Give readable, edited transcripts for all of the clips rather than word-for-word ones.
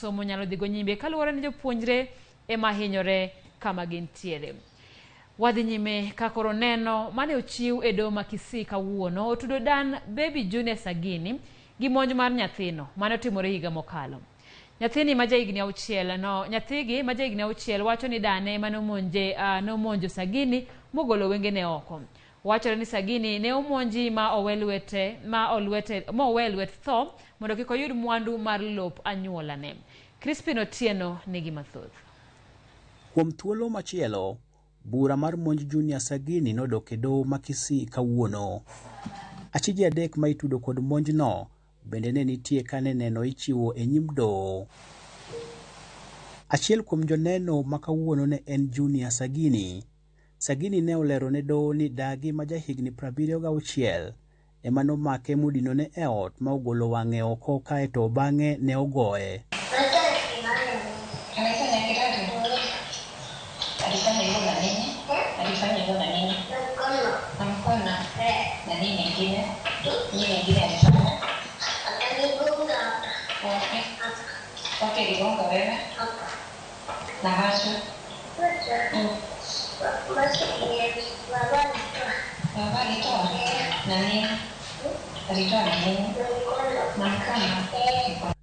somo nyalo dhigo nyime kaluwore ni jopuonjre ema hinyore kama gintiere. Wadhi nyime ka koro neno mane ochiw e doho ma Kisii kawuono otudo dan Baby Junior Sagini gi monj mar nyathino mane otimore higa mokalo. Nyathini ma jahigni auchiel no nyathigi ma jahigni auchiel wacho ni dane ema nomonje nomonjo Sagini mogolo wengene oko. Wachore ni Sagini ne omonji ma owe lwete ma olwete ma owe lwet tho mondo kik oyud mwandu mar lop anyuolane. Crispin Otieno nigi mathoth. Kuom thuolo machielo, bura mar monj Junior Sagini nodok e doho ma Kisii kawuono. Achije adek ma itudo kod monjno bende ne nitie kane neno ichiwo e nyim doho. Achiel kuom joneno ma kawuono ne en Junior Sagini. Sagini ne olero ne doho ni dagi ma jahigni 76 ema nomake modinone e ot ma ogolo wang'e oko kaeto bang'e ne ogoye. Anaitwa Nyakirari. Alifanya hivyo na nini? Alifanya hivyo na nini? Na mkono. Na nini ingine? Nini ingine alifanya? Wapi? Wapi aligonga wewe? Na macho? Baba alitoa? Na nini? Alitoa na nini? Na mkono.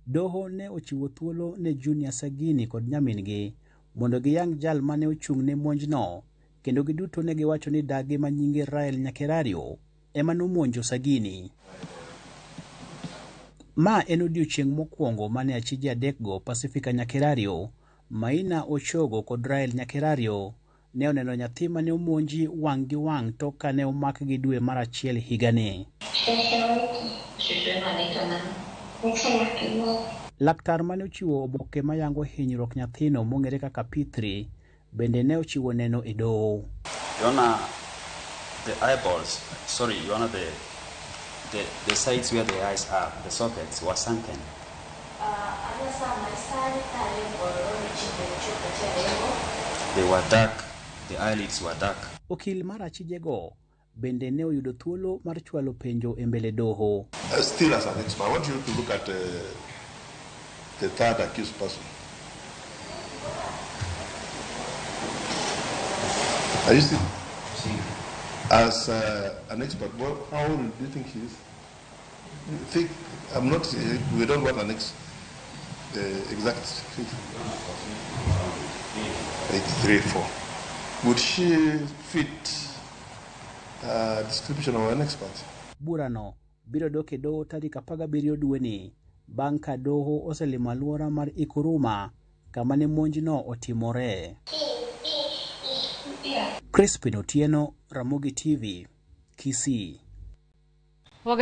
Doho ne ochiwo thuolo ne Junior Sagini kod nyamin-gi mondo giyang jal mane ochung' ne monjno kendo giduto ne giwacho ni dagi ma nyinge Rael Nyakerario ema nomonjo Sagini. Ma en odiochieng' mokwongo mane achije adekgo Pacifica Nyakerario, Maina Ochogo kod Rael Nyakerario ne oneno nyathi mane omonji wang' gi wang' tok kane omakgi dwe mar achiel higani. Shosho wenu anaitwa nani? Laktar mane ochiwo oboke mayango hinyruok nyathino mong'ere kaka P3 bende ne ochiwo neno e doho. Your Honor, the eyeballs, sorry, Your Honor, the sites where the eyes are, the sockets were sunken. They were dark, the eyelids were dark. Okil mar achijego bende ne oyudo thuolo mar chwalo penjo e mbele doho. Still as an expert, I want you to look at the third accused person. Are you still? As an expert, well, how old do you think she is? Think, I'm not, we don't want an exact figure. 83, 4. Would she fit description of an expert? Burano biro dok e doho tarik 17 dweni bang' ka doho oselimo alwora mar Ikuruma kama ne monjno otimore. Crispin Otieno, Ramogi TV, Kisii.